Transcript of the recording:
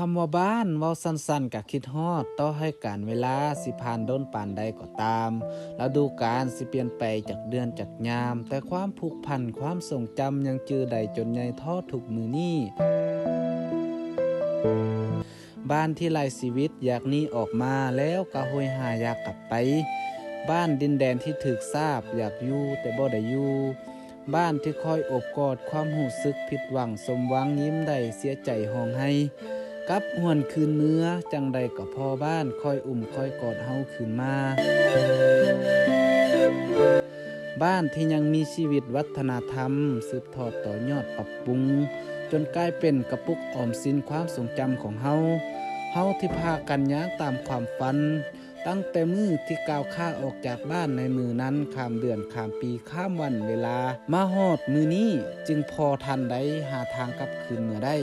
ຄຳວ່າບ້ານ ເວົ້າສັ້ນໆ ກະຄິດຮອດ, ຕໍ່ໃຫ້ການເວລາຊິຜ່ານດົນປານໃດກໍຕາມ, ລະດູການຊິປ່ຽນໄປຈາກເດືອນຈາກຍາມ, ແຕ່ຄວາມຜູກພັນ, ຄວາມຊົງຈຳ ຍັງຈື່ໄດ້ຈົນໃຫຍ່ເທົ່າທຸກມື້ນີ້. ບ້ານທີ່ຫຼາຍຊີວິດຢາກໜີອອກມາ ແລ້ວກະໂຫຍຫາຢາກກັບໄປ. ບ້ານດິນແດນທີ່ຖືກສາບ, ຢາກຢູ່ແຕ່ບໍ່ໄດ້ຢູ່. ບ້ານທີ່ຄອຍໂອບກອດຄວາມຮູ້ສຶກຜິດຫວັງ, ສົມຫວັງ, ຍິ້ມໄດ້, ເສຍໃຈ, ຮ້ອງໄຫ້. ກັບຫວນຄືນເມືອ, ຈັ່ງໃດກໍພໍບ້ານ ຄອຍອຸ້ມຄອຍກອດເຮົາຄືນມາ. ບ້ານທີ່ຍັງມີຊີວິດວັດທະນະທຳ, ສືບທອດຕໍ່ຍອດປັບປຸງ, ຈົນກາຍເປັນກະປຸກອອມສິນຄວາມຊົງຈຳຂອງເຮົາ. ເຮົາທີ່ພາກັນຍ່າງຕາມຄວາມຝັນ, ຕັ້ງແຕ່ມື້ທີ່ກ້າວຂາອອກຈາກບ້ານໃນມື້ນັ້ນ, ຂ້າມເດືອນ, ຂ້າມປີ, ຂ້າມວັນເວລາ, ມາຮອດມື້ນີ້ຈຶ່ງພໍທັນໄດ້ຫາທາງກັບຄືນເມືອໄດ້.